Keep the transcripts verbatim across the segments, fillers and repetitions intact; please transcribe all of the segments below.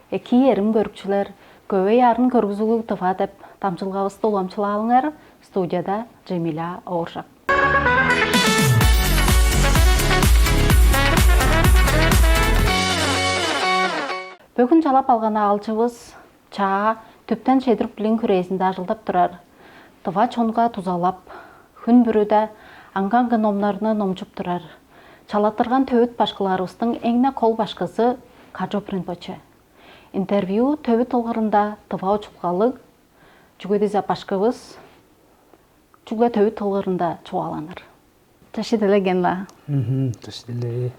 Экии, эрим көрүкчүлер, «Көвей арын көргүзүглүг Тыва» деп дамчылгавысты уламчылаалыңар. Студияда Джемиля Ооржак. Бөгүн чалап алган аалчывыс чаа түптен шедирип билиң хүрээзинде ажылдап турар. Тыва чонга дузалап, хүн бүрүде аңгы-аңгы номнарны номчуп турар. Чалаттырган төвүт башкыларывыстың эң-не кол башкызы Кажоп Ринпоче. Интервью төвүт ылгырында тыва учулгалыг, чүге дизе башкывыс чүгле төвүт ылгырында чугааланыр. Чаши делеген-ла. Мгм, чаши деле.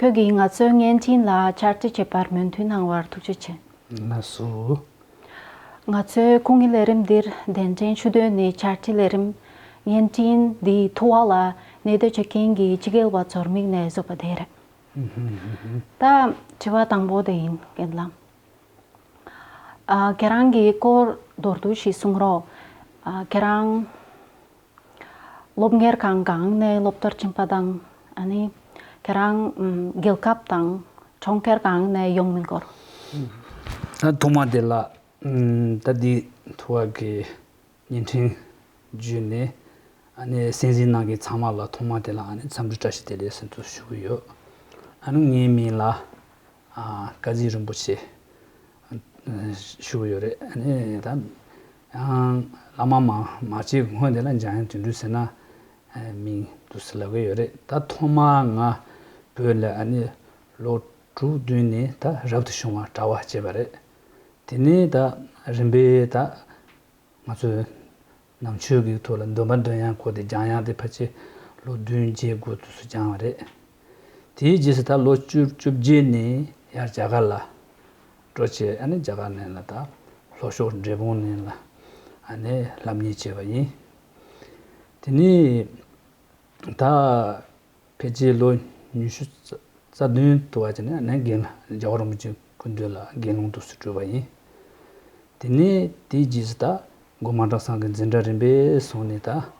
Көк ийиң ацы өңээн чиин-ла чарчы чепар мөндүүн аңвар тучече. Насу. Ңацы куңилеримдир денчен шүдөөни чарчилерим, нентиин ди туала неде чекенги чигел бацор мигне зопа дере. Мгм, мгм. Та чыва таңбоо дейин кенлам. А, керанги кор дордууши суңро. А, кераң лобнгер каң каң не лоптор чимпадаң, ани кераң, м, гелкаптаң чоңкер каң не йоңмингор. Та тума дела, м, та ди туа ки нинчен жуни, ани сензин наги цамала тума дела, ани цамжу чаши делесин тус шугуйо. Ани неми ла, а, Кази Ринпоче, э, шугу йоре. Ани, да, а, лама ма, мачи гуңа дела жаан түнрү сена, э, миң дусылага йоре. Да тома ңа бөле, ани, ло чу дүни, да, жавды шума, чава че баре. Тени, да, римбе, да, ңацу намчыгы тула, нdomан дөньян коди, жаан янды пачи ло дүн же гу тусу жаан баре. Ти жеси, да, ло чуп, чуп жени, яр жагала. Роче, ани жаган нела, да, ло шор жебун нела. Ани ламни чева и. Тени, да, печи ло нюшу ца дүн туа чене, ани ген, жагор мучи күндү ла генун тусу чуба и. Тени, ти жеси, да, гуманрак санги дзинжа римбе сони, да,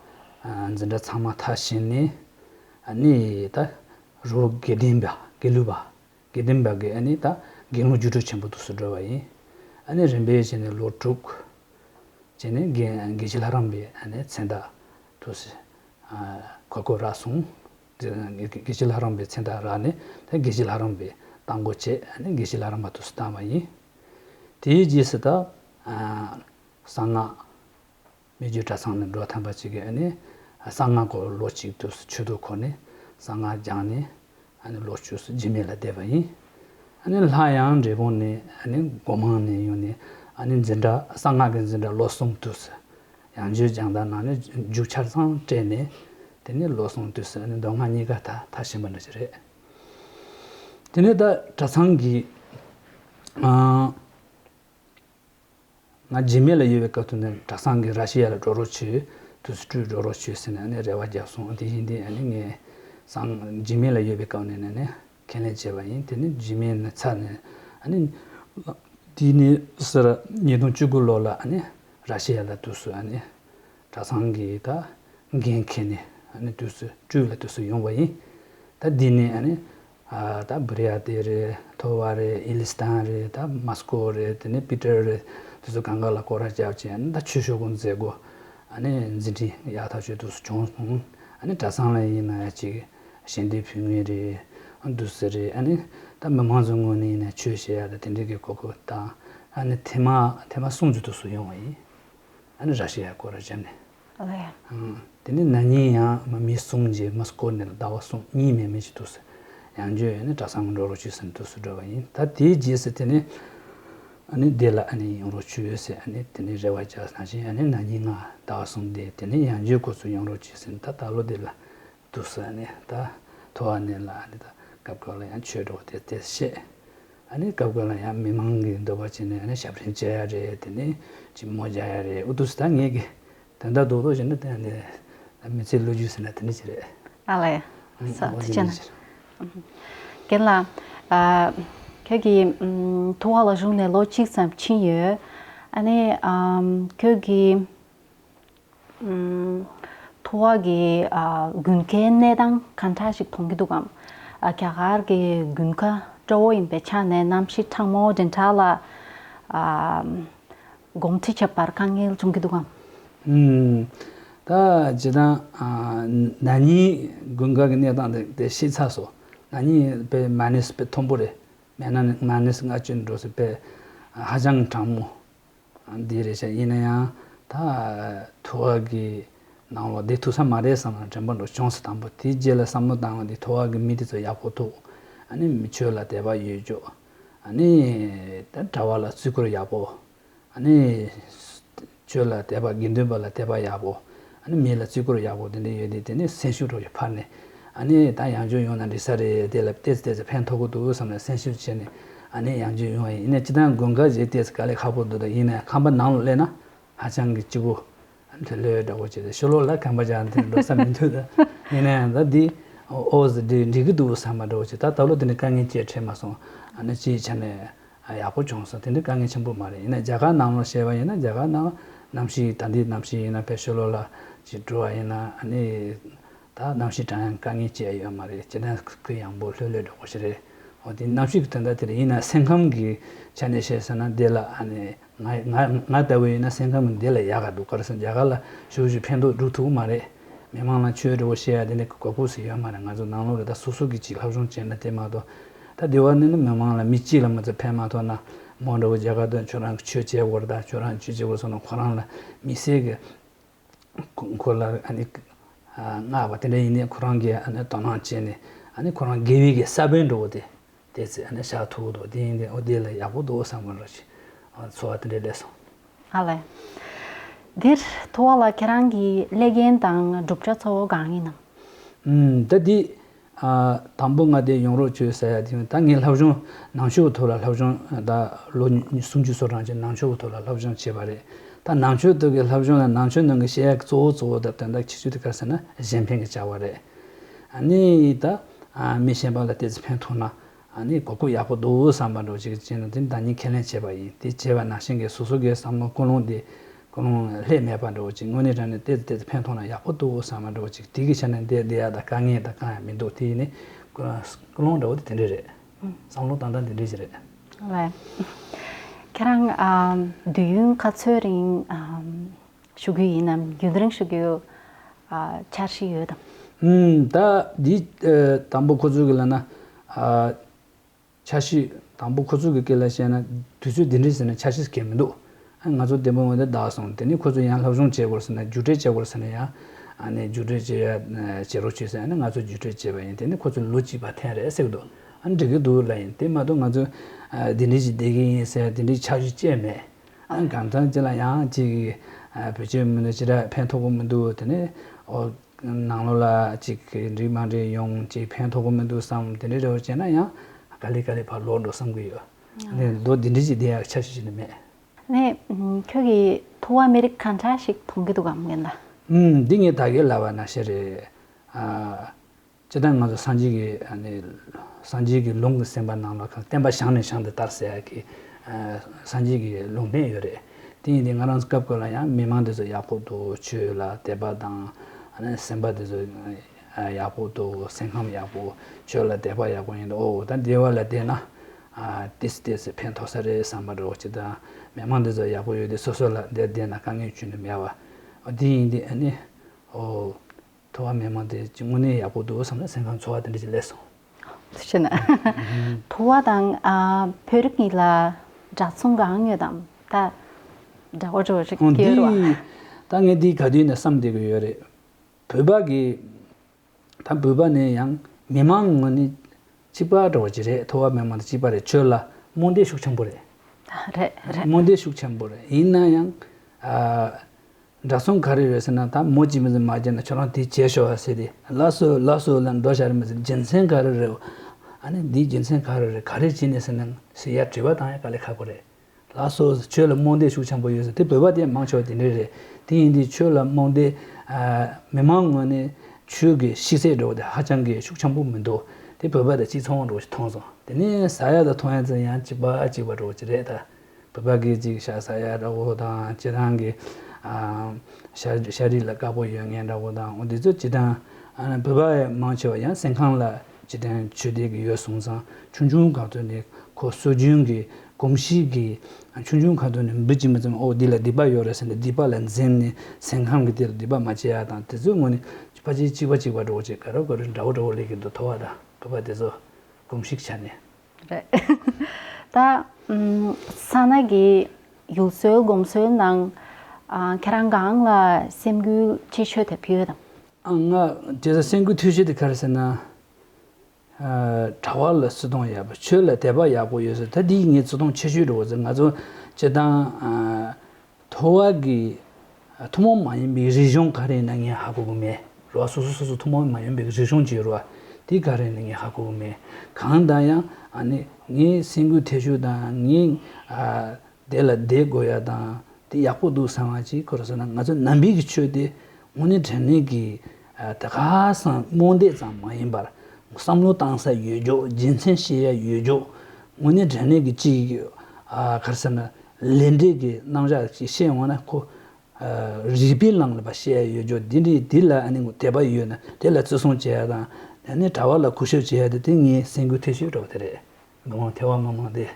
а, дзинжа цама та шени, ани, да, ру гедимба, гелуба. Гедимба ге, ани, да, гену журу чембу тусу чуба и. Ани римбе чене ло чук, чене ге-, гежиларам бе, ани ценда тус, а, коко расун, ге-, гежиларам бе ценда рани, да гежиларам бе танго че, ани гежиларам ба тус тама и. Ти жеси, да, а, санга межи часаңны ро тамба чиге, ани санга ко ло чик тус чуду кони, санга жани, ани ло чус жимела дева и. Ани ла ян ревони, ани гомани юни, ани дзинда, санга ген дзинда ло сум тус. Ян жу жаңдан, ани жу чарсан чени, тени ло сум тус, ани донга нига та, та шимбана чире. Тени, да, часанги, а, ңа жимела ювека туне, часанги Россияла жорочу, тус чу жорочу сен, ани рева жапсун, ди хинди, ани нге сан жимела ювека уне, ани келе чева ин, тени жимена цане, ани дини сыра нидун чугулола, ани Россияла тусу, ани часанги, да, генкени, ани тусу, чугула тусу юнва и. Да дини, ани, а, да, Бурятия ре, Тува ре, Илистан ре, да, Москва ре, дини Питер ре, тусу гангала кора жавчи, ани да чү шогун зего, ани дзинди ята чу тус чон сун, ани часанла ина ячи шенди пюнгери, ан тусери, ани да маман зунгуни ина чү шея да тендеге коку, да, ани тема, тема сунжу тусу юнва и. Ани Россия кора жамни. Алая. Тени нани я ма ми сум же Москва не дава сум ни ме ме тус. Ян же, ани часанг ророчу сен тус рова ин. Та ти жеси тени, ани дела, ани ророчу се, ани тени рева час, значит, ани нани ңа дава сум де, тени ян же косу ророчу сен, та тало дела. Туса, ани, да, тоаннела, ани, да, капкала ян чөрү те те ше. Ани капкала ян миманги добачыны, ани шабрин чаяре, тени чимо чаяре. Удуста неги танда додо жена, ани мецелло жусена, тени чире. Алая. Са тичана. Генла, а, кеги туала жуне ло чиксам чинье. Ани, ам, кеги Туаги, а, гүнкеннедаң канчаажык тоңгидугам? А, кягаарги гүнка ṭоо ийин бе, чаа, намши ṭаңмо дентала гомти чаппар каңел чуңгидугам. М, Та чедан нани гүнгаг недан де ши цасо. Нани бе манис бе томбуре. Менан манис ачын росы бе хажаң ṭаңмо. Диреже ийне ян та туаги наңла де туса маре самна чамбан ро чонс тамбу. Ти жела самну даңла ди туаги миди цо япо ту. Ани мичөла деба южу. Ани та тавала цукру япо. Ани чөла деба гиндүбала деба япо. Ани мела цукру япо динде йеди дини сеншу ро парни. Ани та янжу юна рисари дела тез тез пен тогу ду самна сеншу чени. Ани янжу юна ине чидан гунга же тез кали хапу ду да ине камба нал лена хачанги чигу. Ани төлөө да очеде шулула камба жан дин доса минту да. Ине анда ди оз ди диги ду сама да оче та тавлу дини канги че чемасон. Ани чи чане япу чонса тинди канги чембу мари. Ине жага намла шева ина жага на намши танди намши ина пешулула чи друа ина ани та намши тан канги че ю мари. Чедан кы ямбу төлөө да очере. Оди намши танда тире ина сенгам ги чане шесана дела ани nga dawe na sengam dela yaga du karsan jagala shuju pendo du tu mare. Memang la chöre wo shea dene kokos yo mare nga zo nang lo da susu gi chi hawjong chen na tema do. Ta dewa ne memang la mi chi la ma za pema to na mondo jaga do chorang chö che wor da chorang chö che wo sono khorang la mi se ge kola ani nga ba tende ine khorang ge ani tonang che ne ani khorang gewi ge saben do de. Desi ane sha tugu do ding de o de la yabu do samon ro chi. Tsuwa tende leso. Ale. Dir tuwa la kerangi legen dang drupcha tso gangi nam. Da di tambu nga de yongro chu sa ya di ta ngi lhawjung nangchu to la lhawjung da lo sungju so rang je nangchu to la lhawjung che bare. Ta nangchu to ge lhawjung la nangchu nang ge she yak tso tso da tan da chi chu de ka sa na jen pen ge cha bare. Ani ta mi shen ba la de pen to na ཨ་ནི་གོ་སྐུ་ཡག་པོ་འདུག་བསམ་པ་འདྲ་བོ་ཅིག་བྱས་ན་དེ་ནི་ད་ནི་ཁས་ལེན་བྱས་པ་ཡིན། དེ་བྱས་པ་ནང་བཞིན་གྱི་སོ་སོ་གི་བསམ་བློ་ཀུན་སློང་དེ་ཀུན་སློང་ལྷད་མེད་པ་འདྲ་བོ་ཅིག་དངོས་གནས་དྲང་གནས་བལྟས་ཏེ་བལྟས་ཏེ་ཕན་ཐོགས་ན་ཡག་པོ་འདུག་བསམ་པ་འདྲ་བོ་ཅིག་དེ་གི་ཆ་ནས་འདི་འདི་ཡག་དང་དཀའ་ངལ་དང་གང་ཡང་མི་འདུག་དེ་ཡིན་ནི་ཀུན་སློང་འདྲ་བོ་དེ་དེ་འདྲས་རེད། བསམ་བློ་བཏང་སྟངས་དེ་འདྲས་ཞིག་རེད། ལགས། ཁྱེད་རང་དུས་ཡུན་ག་ཚོད་རིང་ཞུ་རྒྱུ་ཡིན་ནམ། རྒྱུན་རིང་ཞུ་རྒྱུ་འཆར་གཞི་ཡོད་དམ། ད་འདི་དང་པོ་ཁོ་ཚོ་གི་ལབ་ན། འཆར་གཞི་དང་པོ་ཁོ་ཚོ་གི་སྐད་ལ་བཤད་ན་དུས་ཚོད་འདི་འདྲས་ཟེར་ནས་འཆར་གཞི་གང་མི་འདུག་ཨ་ང་ཚོ་བདེ་མོ་ངོས་འདི་བདག་སོང་། དེ་ནི་ཁོ་ཚོ་ཡང་སློབ་སྦྱོང་བྱེད་དགོས་ཟེར་ན་རྒྱུགས་སྤྲོད་བྱེད་དགོས་ཟེར་ན་ཡང་ཨ་ནི་རྒྱུགས་སྤྲོད་བྱེད་ཡ་བྱེད་རོགས་བྱོས་ཟེར། ཨ་ནི་ང་ཚོ་རྒྱུགས་སྤྲོད་བྱེད་པ་ཡིན། དེ་ནི་ཁོ་ཚོ་ལོ་གཅིག་པ་འཐེན་རེད་ཟེར་གི་འདུག་ཨ་ནི་འགྲིག་གི་འདུག་ལབ་ཡིན། དེ་མ་གཏོགས་ང་ཚོ་འདི་འདྲས་ཅིག་བསྡད་ཀྱི་ཡིན་ཟེར་འདི་འདྲས་འཆར་གཞི་བཅས་མེད། ཨ་ནི་གང་ལྟར་ཅི་ལ་ཡང་ཅིག་བེད་སྤྱོད་མི་འདུག་ཅི་འདྲ་ཕན་ཐོགས་ཀྱི་མི་འདུག་དེ་ནི་ཨོ། ནང་ལོགས་ལ་ཅིག་འགྲིག་མ་འགྲིག་ཡོང་ཅིག་ཕན་ཐོགས་ཀྱི་མི་འདུག་བསམ་དེ་འདྲའི་འདྲ་བོ་བྱས་ན་ཡང་ག་ལེ་ག་ལེ་ཕར་ལོག་འགྲོ་བསམ་གྱི་ཡོད། ཨ་ནི་ལོ་འདི་འདྲ་ཅིག་བསྡད་ཡག་འཆར་གཞི་ཅིག་ནི་མེད། ནས་ཁྱོད་ཀྱིས་ཐུ་བ་མི་རིགས་གང་འདྲ་ཞིག་མཐོང་གི་འདུག་གམ་ངན་ལ། ཨུམ། འདི་ངས་ད་གའི་ལབ་པ་ནང་བཞིན་རེད། ཨ། སྤྱིར་བཏང་ང་ཚོ་སངས་རྒྱས་ཀྱི་ཨ་ནི་སངས་རྒྱས་ཀྱི་ལུང་གི་སེམས་པ་ནང་ལ་གང་བསྟན་པ་བཞེངས་ནས་བཞེངས་ཏེ་དར་ཟེར་ཡག་གི་ཨ་སངས་རྒྱས་ཀྱི་ལུང་བསྟན་ཡོད་རེད། དེ་ཡིན་དུས་ང་རང་ཚོ་སྐབས་སྐབས་ལ་ཡང་མི་མང་དེ་ཚོ་ཡག་པོ་འདུག་ཆོས་ལ་དད་པ་དང་ཨ་ནི་སེམས་པ་དེ་ཚོ་ཡག་པོ་འདུག་སེམས་ཁམས་ཡག་པོ་ཆོས་ལ་དད་པ་ཡག་པོ་ཡིན་འདུག་ཨོ་ད་འདི་བ་ལ་བལྟས་ན་ཨ་ཏིས་ཏིས་ཕན་ཐོགས་ས་རེད་བསམ་པ་འདྲ་བོ་ཅིག་དང་མི་མང་དེ་ཚོ་ཡག་པོ་ཡོད་དུས་སོ་སོ་ལ་འདིར་བསྡད་ན་དཀའ་ངལ་ཅུང་ནི་མེད་པ། ཨོ་དེ་ཡིན་དུས་ཨ་ནི་ཨོ། ཐུ་བ་མི་མང་དེ་ཅིག་དངོས་གནས་ཡག་པོ་འདུག་བསམ་ན་སེམས་ཁམས་ཚོར་བ་དེ་འདྲ་ཅིག་སླེབས་སོང་། ཐུགས་རྗེ་ཆེ་གནང་། ཐུ་བ་དང་ཨ་བོད་རིགས་གཉིས་ལ་འདྲ་མཚུངས་གང་ཡོད་དམ། ད་འདྲ་བོ་འདྲ་བོ་ཅིག་ཨོ་ཡོད་རེད་བ། འདི་ད་ངས་འདི་ག་དུས་ནས་བསམ་བསྡད་ཀྱི་ཡོད་རེད། བོད་པ་གི་ད་བོད་པ་ནས་ཡང་མི་མང་ངོས་ནས་གཅིག་པ་འདྲ་བོ་ཅིག་རེད། ཐུ་བ་མི་མང་དང་གཅིག་པ་རེད། ཆོས་ལ་རྨོངས་དད་ཤུགས་ཆེན་པོ་རེད། རེད་རེད། རྨོངས་དད་ཤུགས་ཆེན་པོ་རེད། ཡིན་ན་ཡང་ཨ། འདྲ་མཚུངས་ག་རེ་རེད་ཟེར་ན་ད་མོ་གཅིག་མི་ཚེ་མ་བརྒྱབ་ན་ཁྱོད་རང་དེ་བྱས་ཤོག་ཨ་ཟེར་ཏེ་ལགས་སོ་ལགས་སོ་ལ་འགྲོ་བཞག་རེད་མ་ཟེར། རྒྱུ་མཚན་ག་རེ་རེད། ཨ་ནི་འདིའི་རྒྱུ་མཚན་ག་རེ་རེད་ག་རེ་བྱས་ནས་ཟེར་ན་ཟེར་ཡ་དྲི་བ་བཏང་ཡ་དཀའ་ལས་ཁག་པོ་རེད། ལགས་སོ་ཆོས་ལ་རྨོངས་དད་ཤུགས་ཆེན་པོ་ཡོད་ཟེར་དེ་བོད་པ་དེ་མང་ཆེ་བ་དེ་འདྲས་རེད། དེ་ཡིན་དུས་ཆོས་ལ་རྨོངས་དད་མི་མང་ངོས་ནས་ཆོས་ཀྱི་ཤེས་ཚད་འདྲ་བོ་དེ་ཧ་ཅང་གི་ཤུགས་ཆེན་པོ་མི་འདུག་དེ་བོད་པ་དང་གཅིག་མཚུངས་འདྲ་བོ་ཞིག་མཐོང་སོང་། དེ་ནས་ཟ་ཡ་དང་འཐུང་ཡ་ཚོ་ཡང་གཅིག་པ་གཅིག་པ་འདྲ་བོ་ཅིག་རེད་ད། བོད་པ་གིས་ཅིག་ཤ་ཟ་ཡ་འདྲ་བོ་དང་སྤྱིར་བཏང་གི་ཨ་ཤ་ཤ་རིགས་ལ་དཀར་པོ་ཡོད་མཁན་འདྲ་བོ་དང་འོ་འདི་ཚོ་སྤྱིར་བཏང་ཨ་བོད་པ་མང་ཆེ་བ་ཡང་སེམས་ཁམས་ལ་ ཅི་ལྟར་ཆོས་དེ་གི་ཡོད་སོང་ཙང་ཆུང་ཆུང་ག་དུས་ནས་ཁོ་སྲོལ་རྒྱུན་གྱི་གོམས་གཤིས་ཀྱི་ཆུང་ཆུང་ག་དུས་ནས་འབུ་ཅི་མི་ཙམ་ཨོ་འདི་ལ་སྡིག་པ་ཡོད་རེད་ཟེར་ནས་སྡིག་པ་ལ་འཛེམ་ནས་སེམས་ཁམས་ཀྱི་དེ་ལ་སྡིག་པ་མ་བྱེད་ཡ་དང་དེ་ཚོའི་ངོས་ནས་ཕལ་ཆེར་གཅིག་པ་གཅིག་པ་འགྲོ་བྱེད་ག་རེ་ག་རེ་འདྲ་བོ་འདྲ་བོ་ལས་ཀྱི་འདུག་ཐོ་བ་དང་བུ་བ་དེ་ཚོ་གོམས་གཤིས་ཆ་ནས། རེད། ད་ཨུམ་ས་ན་གི་ཡུལ་སྲོལ་གོམས་སྲོལ་ནང་ཨ་ཁྱེད་རང་གང་ལ་སེམས་འགུལ་ཆེ་ཤོས་དེ་ཕི་ཡོད་དམ། ཨ་ང་དེ་ཚོ་སེམས་འགུལ་ཐེབས་ཤོས་དེ་ག་རེ་ཟེར་ན། ཨ་གྲྭ་པ་ལ་བརྩི་མཐོང་ཡག་པོ་ཆོས་ལ་དད་པ་ཡག་པོ་ཡོད་ཟེར་ད་འདི་ངའི་བརྩི་མཐོང་ཆེ་ཤོས་རེད་བ་ཟེར། ང་ཚོ་སྤྱིར་བཏང་ཨ་ཐོ་བ་གི་ཨ་ཐུན་མོང་མ་ཡིན་པའི་རིག་གཞུང་ག་རེ་ཡིན་ན་ངས་ཧ་གོ་གི་མེད་རེད་བ། སོ་སོ་སོ་སོ་ཐུན་མོང་མ་ཡིན་པའི་རིག་གཞུང་ཅིག་ཡོད་རེད་བ། དེ་ག་རེ་ཡིན་ན་ངས་ཧ་གོ་གི་མེད། གང་ལྟར་ཡང་ཨ་ནི་ངའི་སེམས་འགུལ་ཐེབས་ཤོས་དང་ངའི་ཨ་དེ་ལ་བསྡད་དགོས་ཡ་དང་དེ་ཡག་པོ་འདུག་བསམ་པ་ཅིག་ག་རེ་ཟེར་ན་ང་ཚོ་ནང་པའི་གི་ཆོས་དེ་དངོས་གནས་དྲང་གནས་ཀྱི་ཨ་དེ་ག་སང་རྨོངས་དད་ཙམ་མ་ཡིན་པར་བསམ་བློ་བཏང་ས་ཡོད་ཅོག་རྒྱུ་མཚན་ཤེས་ཡ་ཡོད་ཅོག་དངོས་གནས་དྲང་གནས་ཀྱི་ཅིག་ཨ་ག་རེ་ཟེར་ན་ལས་འབྲས་ཀྱི་རྣམ་གཞག་ཅིག་ཤེས་འོང་ན་ཁོ་ཨ་རིག་པའི་ལམ་ལ་ཕར་ཤེས་ཡ་ཡོད་ཅོག་འདི་འདྲའི་འདི་ལ་ཨ་ནི་དད་པ་ཡོད་ན་དེ་ལ་བརྩི་སྲུང་བྱེད་ཡ་དང་ཨ་ནི་གྲྭ་པ་ལ་གུས་ཞབས་བྱེད་ཡ་དེ་དེ་ངའི་སེམས་འགུལ་ཐེབས་ཤོས་འདྲ་བོ་དེ་རེད། མི་མང་ཐེ་བ་མི་མང་སྟེ།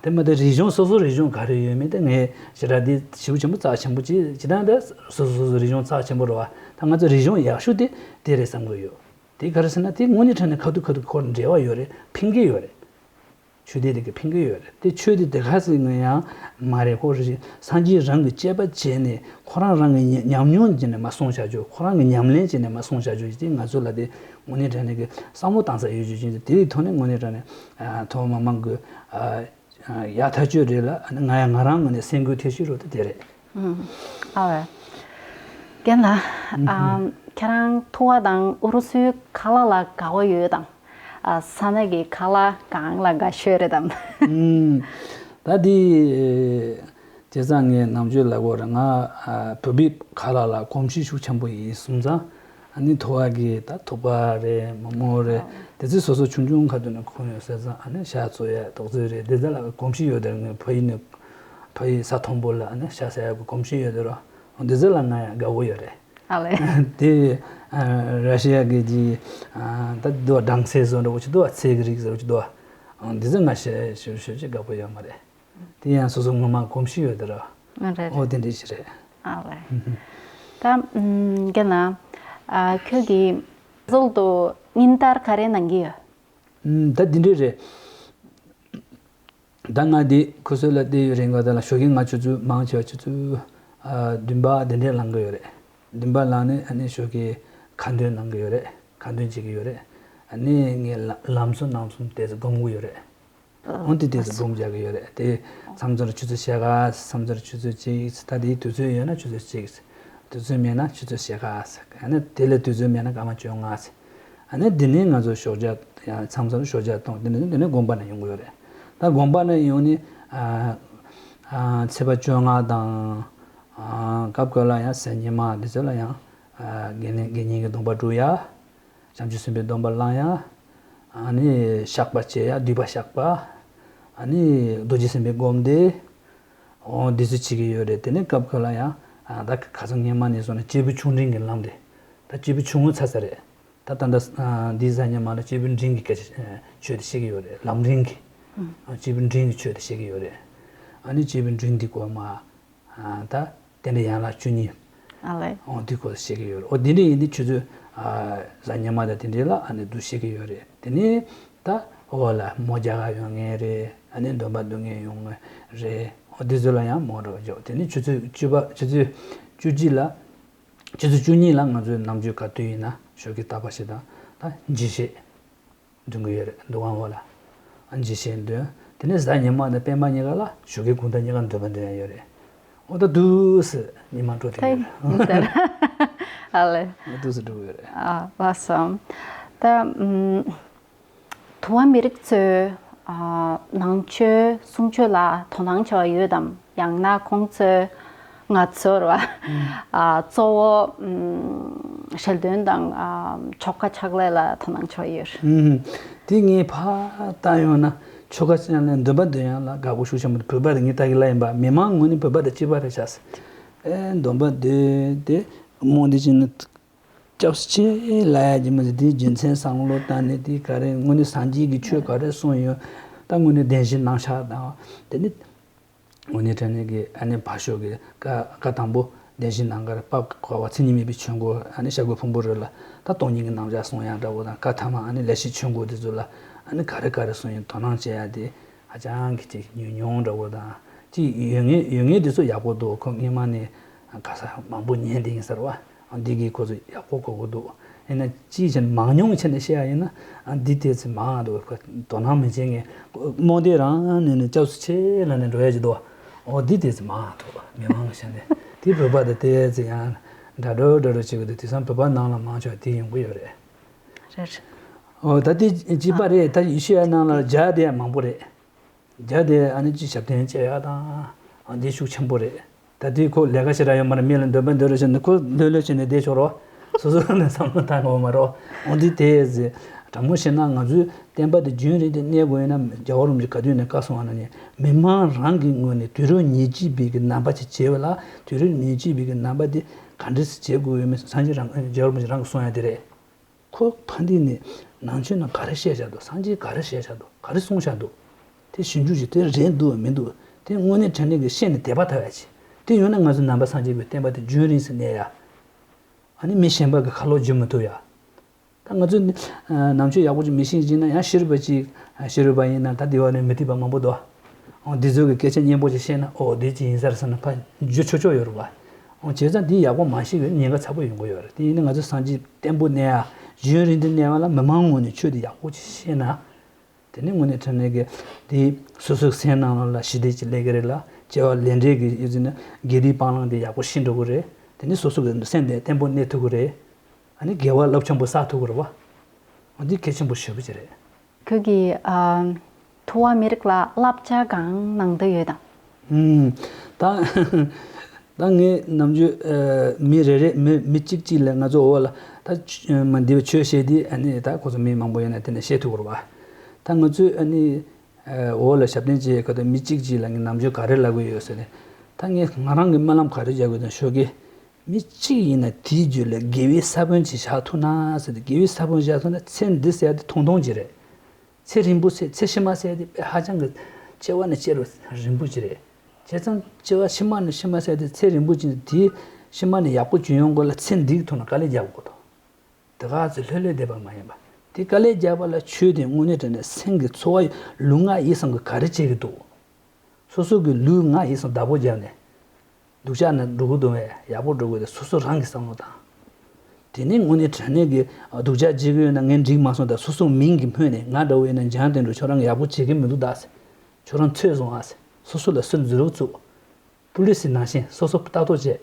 དེ་མ་དེ་རིག་གཞུང་སོ་སོ་རིག་གཞུང་ག་རེ་ཡོད་མེད་དེ་ངས་ཞེ་དྲག་དེ་ཞེ་པོ་ཆེན་པོ་རྩ་ཆེན་པོ་ཅིག་ཇི་ལྟར་འདི་སོ་སོ་སོ་སོ་རིག་གཞུང་རྩ་ཆེན་པོ་རེད་བ། ད་ང་ཚོ་རིག་གཞུང་ཡག་ཤོས་དེ་དེ་རེད་བསམ་གི་ཡོད། དེ་ག་རེ་ཟེར་ན་དེ་དངོས་གནས་དྲང་གནས་ཁ་ཐུག་ཁོ་འབྲེལ་བ་ཡོད་རེད། ཕན་གི་ཡོད་རེད། ཆོས་དེ་དེ་གི་ཕན་གི་ཡོད་རེད། དེ་ཆོས་དེ་དེ་ག་ཟེར་ནི་ཡང་མ་རེད། ཁོ་རེ་སངས་རྒྱས་རང་གི་དཔྱད་པ་བྱས་ནས་ཁོ་རང་རང་གི་ཉམས་མྱོང་བྱས་ནས་མ་གསུངས་བཞག་རྒྱུ་ཁོ་རང་གི་ཉམས་ལེན་བྱས་ནས་མ་གསུངས་བཞག་རྒྱུ་དེ་ང་ཚོ་ལ་དེ་དངོས་གནས་དྲང་གནས་ཀྱི་བསམ་བློ་བཏང་ས་ཡོད་རྒྱུ་ཅན་དེ་དེའི་ཐོག་ནས་དངོས་གནས་དྲང་གནས་ཐོག་མ་མང་གི་ཡག་ཐག་ཆོད་རེད་ལ། ང་ཡང་ང་རང་ངོས་ནས་སེམས་འགུལ་ཐེབས་ཤིག་རོ་དེ་དེ་རེད། ཨ་ཝེ། རྒན་ལགས། ཁྱེད་རང་ཐུ་བ་དང་ཨུ་རུ་སུའི་ཁ་ལག་ལ་དགའ་བོ་ཡོད་དམ། ས་ན་གི་ཁ་ལག་གང་ལ་དགའ་ཤོས་རེད་དམ། ད་དེ་བྱས་ཙང་ངས་ནམ་རྒྱུན་ལབ་ཀྱི་ཡོད་རེད། ང་བོད་པའི་ཁ་ལག་ལ་གོམས་གཤིས་ཤུགས་ཆེན་པོ་ཡིན་སོང་ཙང་ཨ་ནི་ཐུ་བ་གི་ད་ཐུག་པ་རེད། མོག་མོག་རེད། དེ་ཚོ་སོ་སོ་ཆུང་ཆུང་ཁ་ཐུག་ནས་ཁུར་ཡོང་ཟེར་ཙང་ཨ་ནི་ཤ་བཙོ་ཡ་རྡོག་བཙོ་རེད། དེ་ཚོ་ལ་གོམས་གཤིས་ཡོད་རེད། ངས་ཕ་ཡུལ་ནས་ཕ་ཡུལ་ས་མཐོན་པོ་ལ་ཨ་ནི་ཤ་ཟ་ཡ་གི་གོམས་གཤིས་ཡོད་རེད་རོ། འོ་འདི་ཚོ་ལ་ང་ཡང་དགའ་བོ་ཡོད་རེད། ཨ་ལེ། དེ་ར་ཤི་ཡ་གི་ཅི་ད་འདུག་བ། སྦྲང་རྩི་བཟོ་འདྲ་བོ་ཅིག་འདུག་བ། ཚལ་གྱི་རིགས་བཟོ་ཅིག་འདུག་བ། འདི་ཚོ་ང་ཞེ་ཞེ་ཞེ་ཅིག་དགའ་བོ་ཡོད་མ་རེད། དེ་ཡང་སོ་སོ་ངོ་མ་གོམས་གཤིས་ཡོད་དེ་ར། ཨ་རེད། འོ་དེ་འདྲ་ཞིག་རེད། ཨ་ལེ། ད་རྒན་ལགས། ཁྱོད་ཀྱིས་བཟོ་ལྟ་བུ་ཉིན་ལྟར་ག་རེ་གནང་གི་ཡོད། ད་འདི་འདྲ་རེད། ད་ང་འདི་ཁུ་སོ་ལ་བསྡད་ཡོད་རིང་ག་ད་ལ་ཞོགས་ཀས་ང་ཆུ་ཚོད་མང་ཆེ་བ་ཆུ་ཚོད་བདུན་པ་དེ་འདྲས་ལངས་གི་ཡོད་རེད། བདུན་པ་ལངས་ནས་ཨ་ནི་ཞོགས་ཀས་ཁ་འདོན་གནང་གི་ཡོད་རེད། ཁ་འདོན་བྱེད་ཀྱི་ཡོད་རེད། ཨ་ནི་ངས་ལམ་སང་ནང་སང་དེ་ཚོ་སྒོམ་གི་ཡོད་རེད། འོན་ཏེ་དེ་ཚོ་སྒོམ་རྒྱག་གི་ཡོད་རེད། དེ་མཚམས་མཚམས་ཆུ་ཚོད་ཕྱེད་ཀ་མཚམས་མཚམས་ཆུ་ཚོད་གཅིག་ད་དེའི་དུས་ཚོད་ཡོད་ན་ཆུ་ཚོད་གཅིག་དུས་ཚོད་མེད་ན་ཆུ་ཚོད་ཕྱེད་ཀ་ཨ་ནི་དེ་ལས་དུས་ཚོད་མེད་ན་སྐར་མ་བཅོ་ལྔ། ཨ་ནི་འདི་ནས་ང་ཚོ་ཞོགས་ཇ་ཡང་མཚམས་མཚམས་ཞོགས་ཇ་གཏོང་། དེ་ནས་དེ་ནས་དགོན་པ་ནས་ཡོང་གི་ཡོད་རེད། ད་དགོན་པ་ནས་ཡོང་ནས་ཨ་ཨ་ཚེས་པ་བཅོ་ལྔ་དང་ཨ་སྐབས་སྐབས་ལ་ཡང་གཟའ་ཉི་མ་འདི་ཚོ་ལ་ཡང་ཨ་དགེ་བསྙེན་དགེ་བསྙེན་གྱི་སྡོམ་པ་སྒྲུབ་ཡ། བྱང་ཆུབ་སེམས་དཔའི་སྡོམ་པ་བླང་ཡ། ཨ་ནི་བཤགས་པ་བྱེད་ཡ། སྡིག་པ་བཤགས་པ། ཨ་ནི་རྡོ་རྗེ་སེམས་དཔའི་སྒོམ་བཟླས། འོ་འདི་ཚོ་བྱེད་ཀྱི་ཡོད་རེད། དེ་ནས་སྐབས་སྐབས་ལ་ཡང་ཨ་ད་ཁ་སང་སྔོན་མ་ནས་བཟུང་ནས་སྐྱེས་བུ་ཆུང་འབྲིང་གི་ལམ་དེ། ད་སྐྱེས་བུ་ཆུང་ངུ་ཚར་ཚར་རེད། ད་ད་ལྟ་ཨ་འདི་གཟའ་ཉི་མ་ལ་སྐྱེས་བུ་འབྲིང་གི་སྐད་ཆ་ཆོས་དེ་བཤད་ཀྱི་ཡོད་རེད། ལམ་རིམ་གྱི། ཨ་སྐྱེས་བུ་འབྲིང་གི་ཆོས་དེ་བཤད་ཀྱི་ཡོད་རེད། ཨ་ནི་སྐྱེས་བུ་འབྲིང་འདི་སྐོར་མ་ཨ་ད་རྟེན་འབྲེལ་ཡན་ལག་བཅུ་གཉིས། ཨ་ལེ། འོ་འདི་སྐོར་བཤད་ཀྱི་ཡོད་རེད། འོ་འདི་འདྲ་ཡིན་དུས་ཆུ་ཚོད་ཨ་གཟའ་ཉི་མ་དང་དེ་འདྲ་ལ་ཨ་ནི་འདུ་བཤད་ཀྱི་ཡོད་རེད། དེ་ནས་ད་འོ་ལ་མོ་རྒྱ་གར་ཡོང་མཁན་རེད། ཨ་ནི་སྡོམ་པ་འདོན་མཁན་ཡོང་མཁན་རེད། འོ་འདི་ཚོ་ལ་ཡང་མོ་རོགས་འཇོག་དེ་ནས་ཆུ་ཚོད་བཅུ་པ་ཆུ་ཚོད་བཅུ་གཅིག་ལ་ཆུ་ཚོད་བཅུ་གཉིས་ལ་ང་ཚོའི་ནམ་རྒྱུན་ག་དུས་ཡིན་ན་ཞོགས་ཀྱི་རྟག་པ་ཞིག་དང་ད་འཇིགས་བྱེད་འདོན་གྱི་ཡོད་རེད། འདུ་ཁང་འོག་ལ་ཨ་འཇིགས་བྱེད་འདོན། དེ་ནས་གཟའ་ཉི་མ་དང་སྤེན་པ་གཉིས་ཀ་ལ་ཞོགས་ཀའི་དགུང་ཟླ་གཉིས་ཀ་འདོན་པ་འདོན་ཡ་ཡོད་རེད། འོ་ད་དུས་སུ་ཉི་མ་འགྲོ་ཐུབ་ཀྱི་ཡོད་རེད། ཨ་ལེ། འོ་དུས་སུ་འགྲོ་གི་ཡོད་རེད། ཨ་ལགས་སོ། ད་ཨུམ། དུ་བ་མི་རིགས་ཚོས་ཨ་ནང་ཆོས་གསུང་ཆོས་ལ་དོ་སྣང་ཆེ་བ་ཡོད་དམ། ཡང་ན་ཁོང་ཚོས་ང་ཚོར་བ་ཨ་གཙོ་བོ་ཨུམ་ཞལ་འདོན་དང་ཨ་ཆོ་ག་ཕྱག་ལས་ལ་དོ་སྣང་ཆེ་བ་ཡོད། ཨུམ། དེ་ངས་ཕར་བལྟས་ཡོང་ན་ཆོ་ག་ཕྱག་ལས་འདོན་པ་འདོན་ཡ་ལ་དགའ་པོ་ཤུགས་ཆེན་པོ་འདུག་བོད་པ་དེ་ངས་ད་གིན་ལབ་ཡིན་པ། མི་མང་ངོས་ནས་བོད་པ་དང་གཅིག་པ་རེད་ཤག་ཟེར། ཨེ་འདོན་པ་འདོན་ཏེ་རྨོངས་དེ་བྱས་ན། ཅོག་ཅེ་ལ་ཡ་ཇི་མ་ཟེར་དེའི་རྒྱུ་མཚན་བསམ་བློ་བཏང་ནས་དེའི་ག་རེ་དངོས་གནས་སངས་རྒྱས་ཀྱི་ཆོས་ག་རེ་གསུངས་ཡོད། ད་དངོས་གནས་བདེན་བཞི་སྣང་ཆ་དང་། དེ་ནི་དངོས་གནས་དྲང་གནས་ཀྱི་ཨ་ནི་བ་ཤོ་གི་བཀའ་བཀའ་དང་པོ་བདེན་བཞི་སྣང་གར་དཔལ་དཀར་པོ་མཚན་ཉིད་མེད་པའི་ཆོས་འཁོར། ཨ་ནི་ཤཱཀྱ་ཕུང་པོའི་རོལ་ལ་ད་སྟོང་ཉིད་ཀྱི་རྣམ་གཞག་གསུང་ཡག་འདྲ་བོ་དང་། བཀའ་ཐ་མ་ཨ་ནི་ལས་ཤེས་ཆོས་འཁོར་དེ་ཚོ་ལ་ཨ་ནི་ག་རེ་ག་རེ་གསུངས་ཡིན་དོ་སྣང་བྱེད་ཡག་དེ་ཧ་ཅང་གི་ཅིག་ཉུང་ཉུང་འདྲ་བོ་དང་། ཅིག་ཡོད་ངེས་ཡོད་ངེས་དེ་ཚོ་ཡག་པོ་འདུག་ཁོ་སྔོན་མ་ནས་ག་ས་མང་པོ་ཉན་བསྡད་ཡིན་ཟེར་བ། ཨ་འདི་གིས་ཁོ་ཚོ་ཡག་པོ་གོ་གི་འདུག་ཡིན་ན་ཅིའི་ཕྱིར་མང་ཉུང་བྱས་ནས་བཤད་ཡ་ཡིན་ན། ཨ་འདི་དེ་ཚོ་མང་འདུག་དོ་སྣང་མི་བྱེད་མཁན། རྨོངས་དད་རང་ནས་ནས་སྐྱབས་སུ་མཆི་ལབ་ནས་འགྲོ་ཡ་ཅིག་འདུག་འོ་འདི་དེ་ཚོ་མང་འདུག་མི་མང་གི་ཆ་ནས་དེ་བོད་པ་དང་དེ་ཚོ་ཡང་འདྲ་འགྲོ་འདྲ་འགྲོ་བྱེད་ཀྱི་འདུག་དེང་སང་བོད་པ་ནང་ལ་མང་ཆེ་བ་དེ་ཡོང་གི་ཡོད་རེད། རེད། འོ་ད་དེ་གཅིག་པ་རེད། ད་ཡེ་ཤེས་ཡ་ནང་ལ་ཇ་དེ་ཡང་མང་པོ་རེད། ཇ་དེ་ཨ་ནི་ཅིག་ཞབས་བརྟན་བྱེད་ཡ་དང་། ཨ་འདི་ཤུགས་ཆེན་པོ་རེད། ད་དེ་ཁོ་ལས་ཀ་བྱེད་ར་ཡོད་མ་རེད། མི་ལ་འདོད་པ་འདོད་ར་བྱས་ནས་ཁོ་ལྷོད་ལྷོད་བྱས་ནས་བསྡད་ཆོག་རོགས། སོ་སོ་ནས་བསམ་བློ་བཏང་དགོས་མ་རོགས། འོ་འདི་དེ་ཟེ། དྲང་མོ་བཤད་ན་ང་ཚོའི་བསྟན་པ་དེ་རྒྱུན་རིང་དུ་གནས་དགོས་ཡོད་ན། རྒྱལ་བ་རིན་པོ་ཆེ་ག་དུས་ནས་བཀའ་གསུངས་པ་ན་ནི་མི་མང་རང་གི་ངོས་ནས་དུས་རབས་ཉེར་གཅིག་པའི་གི་ནང་པ་ཅིག་བྱེད་པ་ལ། དུས་རབས་ཉེར་གཅིག་པའི་གི་ནང་པ་དེ་ག་འདྲ་སེ་བྱེད་དགོས་ཡོད་མེད་སངས་རྒྱས་རང་རྒྱལ་བ་རིན་པོ་ཆེ་རང་གིས་གསུངས་ཡ་དེ་རེད། ཁོ་ཕ་འདི་ནི་ནང་ཆོས་ནང་ག་རེ་བཤད་བཞག་འདུག་སངས་རྒྱས་ག་རེ་བཤད་བཞག་འདུག་ག་རེ་གསུངས་བཞག་འདུག་དེ་ཞིབ་འཇུག་བྱེད། དེ་རེད་འདུག་མི་འདུག་དེ་དངོས་གནས་དྲང་གནས་ཀྱི་ཤེས་ནས་དད་པ་ཐོབ་ཡ་བྱེད། དེ་ཡོང་ན་ང་ཚོ་ནང་པ་སངས་རྒྱས་པའི་བསྟན་པ་དེ་རྒྱུན་རིང་སེ་གནས་ཡ། ཨ་ནི་མི་གཞན་པ་གི་ཁ་ལོ་བརྗེ་མི་ཐུབ་ཡ། ད་ང་ཚོ་ནི་ནང་ཆོས་ཡག་པོ་ཅིག་མི་ཤེས་ཅིག་ན་ཡང་ཤེས་རབ་པ་ཅིག་ཤེས་རབ་པ་ཡིན་ན་ད་དེ་བ་ནས་མི་ཐུབ་པ་མང་པོ་འདུག་འོ་འདི་ཚོ་གི་སྐད་ཆ་སྙན་པོ་ཅིག་བཤད་ན། འོ་འདི་ཅིག་ཡིན་ས་རེད་ཟེར་ན་ཕར་འཇུ་ཆོག་ཆོག་ཡོད་རེད་པ། འོ་བྱས་ཙང་འདི་ཡག་པོ་མ་ཤེས་པའི་ཉེན་ཁ་ཚ་པོ་ཡོང་གི་ཡོད་རེད། དེ་ཡིན་ན་ང་ཚོ་སངས་རྒྱས་བརྟན་པོ་གནས་ཡ། རྒྱུན་རིང་དུ་གནས་པ་ལ་མི་མང་ངོས་ནས་ཆོས་འདི་ཡག་པོ་ཅིག་ཤེས་ན། དེ་ནི་དངོས་གནས་དྲང་གནས་ཀྱི་དེ་སོ་སོའི་སེམས་ནང་ལ་ཞི་བདེ་ཅིག་སླེབས་ཀྱི་རེད་ལ། སྐྱེ་བ་ལས་འབྲས་ཀྱི་ཡོད་ཚེ་ནི་དགེ་སྡིག་སྤང་བླང་དེ་ཡག་པོ་ཤེས་འགྲོ་གི་རེད། དེ་ནི་སོ་སོ་གི་སེམས་དེ་བརྟན་པོ་གནས་ཐུབ་ཀྱི་རེད། ཨ་ནི་དགེ་བ་རླབས་ཆེན་པོ་བསགས་ཐུབ་ཀྱི་རེད་པ། འོ་འདི་གལ་ཆེན་པོ་ཞེ་པོ་ཅིག་རེད། ཁྱོད་ཀྱིས་ཨ་ཐུ་བ་མི་རིགས་ལ་བསླབ་བྱ་གང་གནང་འདོད་ཡོད་དམ། ཨུམ། ད་ད་ངས་ནམ་རྒྱུན་ཨ་མི་རེ་རེ་མི་མི་གཅིག་གཅིག་ལ་ང་ཚོ་འོ་ལ་ད་ཆ་མ་འདི་བའི་ཆོས་བཤད་དུས་ཨ་ནི་ད་ཁོ་ཚོ་མི་མང་པོ་ཡོད་ན་དེ་ནས་བཤད་ཐུབ་ཀྱི་རེད་པ། ད་ང་ཚོས་ཨ་ནི་ཨ་འོ་ལ་ཞབས་བརྟན་བྱེད་ཡས་ཁ་ཐུག་མི་གཅིག་གཅིག་ལ་ངས་ནམ་རྒྱུན་ག་རེ་ལབ་ཀྱི་ཡོད་ཟེར་ནས། ད་ངས་ང་རང་གི་སྨོན་ལམ་ག་རེ་རྒྱག་གི་ཡོད་དམ་ཞུ་གི། མི་གཅིག་ཡིན་ན་དེའི་རྒྱུད་ལ་དགེ་བའི་ས་བོན་ཅིག་བཞག་ཐུབ་ན་ཟེར་ཏེ། དགེ་བའི་ས་བོན་བཞག་ཐུབ་ན་ཚེ་འདི་ཟེར་ཡ་དེ་ཐུང་ཐུང་ཅིག་རེད། ཚེ་རིང་པོ་ཟེར། ཚེ་ཕྱི་མ་ཟེར་ཡ་དེ་དཔེ་ཧ་ཅང་གི་སྐྱེ་བ་ནས་སྐྱེ་རུ་རིང་པོ་ཅིག་རེད། བྱས་ཙང་སྐྱེ་བ་ཕྱི་མ་ནས་ཕྱི་མ་ཟེར་ཡ་དེ་ཚེ་རིང་པོ་ཅིག་དེའི་ཕྱི་མ་ནས་ཡག་པོ་བྱུང་ཡོང་དགོས་ལ་ཚེ་འདིའི་ཐོག་ནས་དཀའ་ལས་རྒྱག་དགོས་འདུག་དེ་ག་ཚོད་ལྷོད་ལྷོད་བསྡད་པ་མ་ཡིན་པ། དེ་དཀའ་ལས་རྒྱག་པ་ལ་ཆོས་དེ་དངོས་གནས་དྲང་གནས་སེམས་ཀྱི་ཚོར་བ་ལུས་ངག་ཡིད་གསུམ་གྱིས་ག་རེ་བྱེད་ཀྱི་འདུག་སོ་སོ་གི་ལུས་ངག་ཡིད་གསུམ་བདག་པོ་བརྒྱབ་ནས། སྡུག་ཅག་ནས་འགྲོ་གི་འདུག་པས། ཡག་པོ་འགྲོ་གི་འདུག་སོ་སོ་རང་གིས་བསམ་བློ་བཏང་། དེ་ནས་དངོས་གནས་དྲང་གནས་ཀྱི་སྡུག་ཅག་བྱེད་ཀྱི་ཡོད་ན་ངས་འགྲིག་མ་སོང་ད། སོ་སོ་མིང་གི་སྨོས་ནས། ང་འདྲ་བོ་ཡིན་ན་འཇང་བསྟན་འགྲོ་ཁྱོད་རང་ཡག་པོ་བྱེད་ཀྱི་མི་འདུག་ད་ཟེར། ཁྱོད་རང་ཚོད་བཟུང་ཨ་ཟེར། སོ་སོ་ལ་སུན་འཛུལ་བ་བཙུགས། པུ་ལི་སི་ནང་བཞིན་སོ་སོ་ལྟ་རྟོག་བྱས།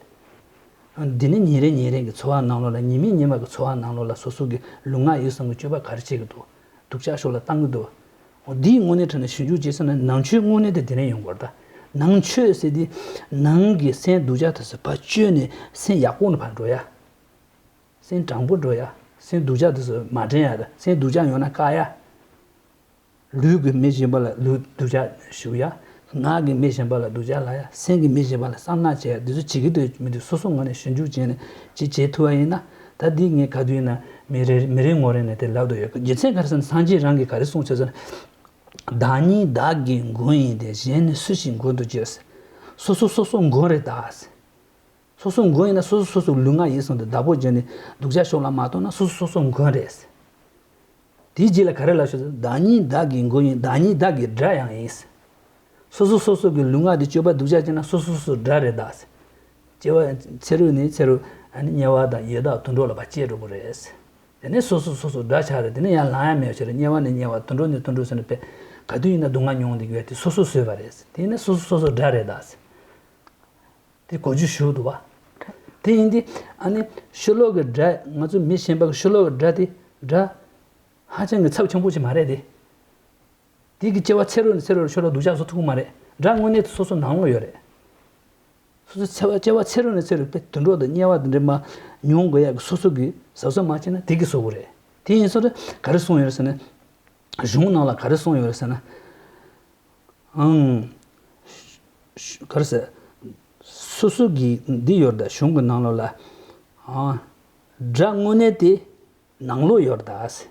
འདི་ནི་ཉིན་རེ་ཉིན་རེ་གི་འཚོ་བ་ནང་ལོགས་ལ། ཉི་མ་ཉི་མ་གི་འཚོ་བ་ནང་ལོགས་ལ་སོ་སོ་གི་ལུས་ངག་ཡིད་གསུམ་གྱི་སྤྱོད་པ་ག་རེ་བྱེད་ཀྱི་འདུག་སྡུག་ཅག་ཕྱོགས་ལ་བཏང་གི་འདུག་འོ་འདིའི་དངོས་གནས་དྲང་གནས་ཞིབ་འཇུག་བྱས་ཟེར་ན་ནང་ཆོས་དངོས་གནས་དེ་དེ་ནས་ཡོང་དགོས་རེད་ད། ནང་ཆོས་ཟེར་དེ་ནང་གི་སེམས་སྡུག་ཅག་དེ་ཚོ་ཕར་བཅོས་ནས་སེམས་ཡག་པོ་ནས་ཕར་འགྲོ་ཡ། སེམས་དྲང་པོ་འགྲོ་ཡ། སེམས་སྡུག་ཅག་དེ་ཚོ་མ་དྲན་ཡ་དང་། སེམས་སྡུག་ཅག་ཡོང་ན་བཀག་ཡ། ལུས་ཀྱིས་མི་གཞན་པ་ལ་ལུས་སྡུག་ཅག་ཞུ་ཡ། ངག་གིས་མི་གཞན་པ་ལ་སྡུག་ཅག་ལབ་ཡ། སེམས་ཀྱིས་མི་གཞན་པ་ལ་བསམ་ནག་བྱེད་ཡ། འདི་ཚོ་བྱེད་ཀྱི་འདུག་མི་འདུག་སོ་སོ་ངོས་ནས་ཞིབ་འཇུག་བྱས་ནས་ཅིག་བྱེད་ཐུབ་པ་ཡིན་ན། ད་འདི་ངས་ག་དུས་ཡིན་ན་མི་རེ་མི་རེ་ངོ་རེ་ནས་དེ་ལབ་འདོད་ཡོད། རྒྱུ་མཚན་ག་རེ་ཟེར་ན་སངས་རྒྱས་རང་གིས་ག་རེ་གསུངས་བྱས་ཟེར་ན། བདག་ཉིད་བདག་གི་མགོན་ཡིན་ཏེ། གཞན་ནི་སུ་ཞིག་མགོན་དུ་བྱེད་ཟེར། སོ་སོ་སོ་སོ་མགོན་རེད་ད་ཟེར། སོ་སོ་མགོན་ཡིན་ན་སོ་སོ་སོ་སོའི་ལུས་ངག་ཡིད་གསུམ་དེ་བདག་པོ་བྱས་ནས་སྡུག་ཅག་ཕྱོགས་ལ་མ་གཏོང་ན་སོ་སོ་སོ་སོ་མགོན་རེད། དེའི་རྗེས་ལ་ག་རེ་ལབ་ཤོག་ཟེར། བདག་ཉིད་བདག་གི་མགོན་ཡིན། བདག་ཉིད་བདག་གི་དགྲ་ཡང་ཡིན། སོ་སོ་སོ་སོ་གི་ལུས་ངག་དེ་སྤྱོད་པ་སྡུག་ཅག་བྱས་ན་སོ་སོ་སོ་སོའི་དགྲ་རེད་ད། སྐྱེ་བ་ཚེ་རབས་ནས་ཚེ་རབས་ཨ་ནི་དམྱལ་བ་དང་ཡི་དྭགས་དུད་འགྲོ་ལ་ཕར་སྐྱེ་འགྲོ་གི་རེད། དེ་ནས་སོ་སོ་སོ་སོའི་དགྲ་ཆགས་རེད། དེ་ནས་ཡང་ལང་ཡ་མེད་པ་ཆགས་རེད། དམྱལ་བ་ནས་དམྱལ་བ། དུད་འགྲོ་ནས་དུད་འགྲོ་ཟེར་ནས་པས་ག་དུས་ཡིན་ན་སྡུག་བསྔལ་མྱོང་བསྡད་ཀྱི་ཡོད་དེ་སོ་སོས་བཟོས་པ་རེད། དེ་ནས་སོ་སོ་སོ་སོའི་དགྲ་རེད་ད། དེ་གོ་རྒྱུ་ཞུ་འདུག་བ། དེ་ཡིན་དུས་ཨ་ནི་ཕྱི་ལོགས་ཀྱི་དགྲ། ང་ཚོ་མི་གཞན་པ་གི་ཕྱི་ལོགས་ཀྱི་དགྲ་དེ་དགྲ་ཧ་ཅང་གི་ཚབས་ཆེན་པོ་ཅིག་མ་རེད་དེ། དེ་གི་སྐྱེ་བ་ཚེ་རབས་ནས་ཚེ་རབས་ཕྱི་ལོགས་སྡུག་ཅག་བཟོ་ཐུབ་ཀྱི་མ་རེད། དགྲ་དངོས་གནས་དེ་སོ་སོ་ནང་ལོགས་ཡོད་རེད། སོ་སོ་ཚེ་བ་སྐྱེ་བ་ཚེ་རབས་ནས་ཚེ་རབས་དཔེ་དུད་འགྲོ་དང་དམྱལ་བ་དེ་འདྲ་མ་མྱོང་དགོས་ཡག་གི་སོ་སོ་གི་གཟབ་གཟབ་མ་བྱས་ན་དེ་གི་བཟོ་གི་རེད། དེ་ཡིན་སོང་རེད། ག་རེ་གསུངས་ཡོད་རེད་ཟེར་ན། གཞུང་ནང་ལ་ག་རེ་གསུངས་ཡོད་རེད་ཟེར་ན། ཨང་། ག་རེ་ཟེར། སོ་སོ་གི་འདི་ཡོད་རེད་ད། གཞུང་གི་ནང་ལོགས་ལ། ཨང་། Дра ңуне ди наңлу йордаас.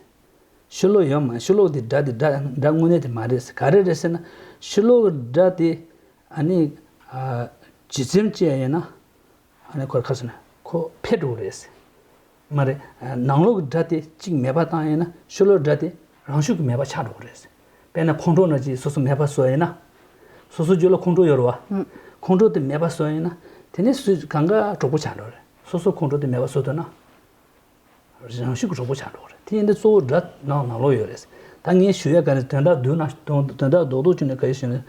Шүлү йома, шүлү ди дра ди дра ңуне ди марис. Кари ресена шүлү дра ди ани чизим чи ена ани кор касына ко пет урес. Мари наңлу дра ди чиг меба таң ена шүлү дра ди раңшук меба чар урес. Бена контро на чи сусу меба соена. Сусу жолу контро йорва. Контро ди меба соена. Тени су канга тобу чар уре. Сусу контро ди меба содана. Ржаншук робу чанур. Тиенде цоо дат нал нало йорес. Та нге шуя ганы төнда дүүн аш төнда доду чүне кайшыны.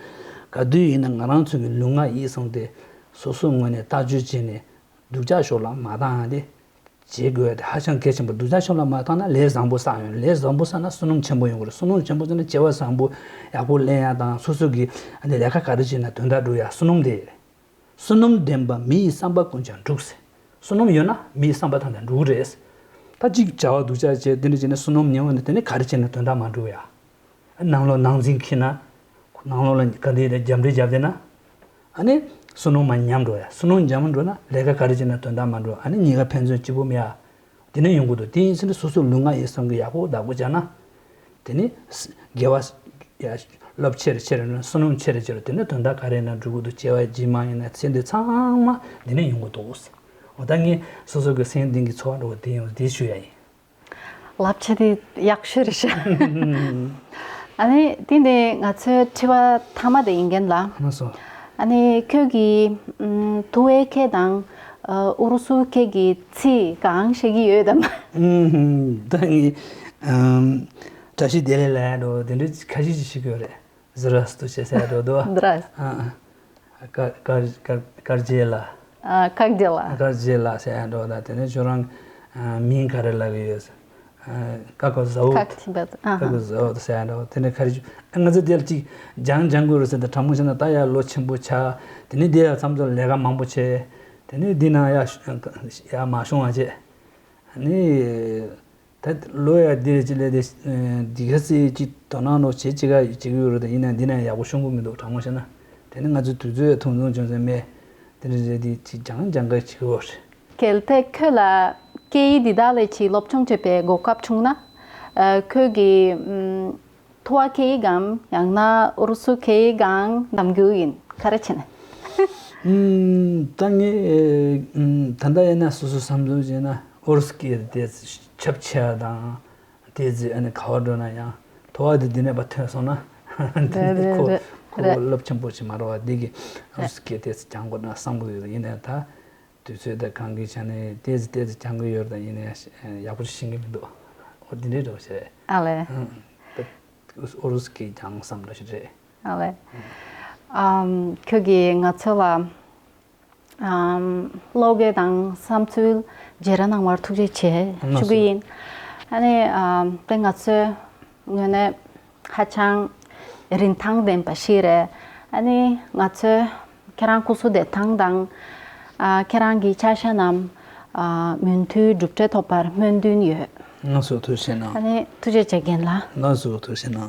Гадыы ина нгаран цүнү лунга ийсыңди. Сусу ңөне та жү чени. Дүгжа шола мадаан ди. Же гөөде хачан кечим бу дүгжа шола мадаана лер замбу саан. Лер замбу сана сунум чембу юнгур. Сунум чембу зана чева самбу. Ягу леядан сусуги. Ани лека кары чина төнда дуя сунум ди. Сунум демба мии самба кунчан джуксе. Сунум йона мии самба тандан джугурес. Та чиг чава дужа че дини чене сунум не онда тени кари чене тонда манджуя. Нангло нангзин кина, нангло кадыйда жамри жавдена. Ани сунум манням дуя. Сунум жамын дуна лега кари чене тонда манджу. Ани нига пензон чибум я. Дини юнгуду. Дин сини сусу лунга есонги ягу дагу жана. Дини гевас лап чер чер сунум чер чер дини тонда карена джугуду чева жимайна сенде цаама дини юнгудугус. Оданги сусугу сен динги цуан ди ди шуяй. Лапчади якшырыша. Ани динде ңацы чива тама да ингенла. Насо. Ани көги туэкедан урусу кеги ци каң шеги өдам. Данги чаши делеле до динде кажи жиши көре. Здравствуйте сядо до. Здравствуйте. Каржела. А, как дела? Каржела сядо да. Тени чуран мин карелага ес. Как вас зовут? Как тебя зовут? Как вас зовут сядо. Тени карж аңазы делчи жан жан көрүсө да тамышына тая ло чимбу ча. Тени де самзо лега мамбу че. Тени дина я я машун аче. Ани та лоя диречиле дигеси чи тонано че чига чиги юрда ина дина ягушунгу мидо тамашана. Тени ңаджы түзү тунун чонземе дирежеди чи жаңын жаңга чиги бор. Келте көла кей дидале чи лопчуң чепе гокап чуңна. Көги Туа кээги ам, яңна урусу кээги аң дамгыыын. Карачыны. Таңы танда эна сусу самзуу жена орус киер дез чапчадан дези эне кавардона я. Тоады дине батына сона. Коллап чампочи марва деги орус киер дез чаңгына самбуу ена та. Дүседе каңгы чаны дези дези чаңгы йорда ини япыр шинги бу. Ординер вообще. Але. Орусский жаңсам да шире. Але. Ам көги ңацыла ам логедан самцул жеран аңмар тугже че. Чугуин. Ани ам бен ңацы ңөне хачаң ринтаң ден башире. Ани ңацы кераң кусу де таңдаң кераң ги чашанам мүнтүү джупче топар мөндүүн йө. Насу тушена. Ани туже чегенла. Насу тушена.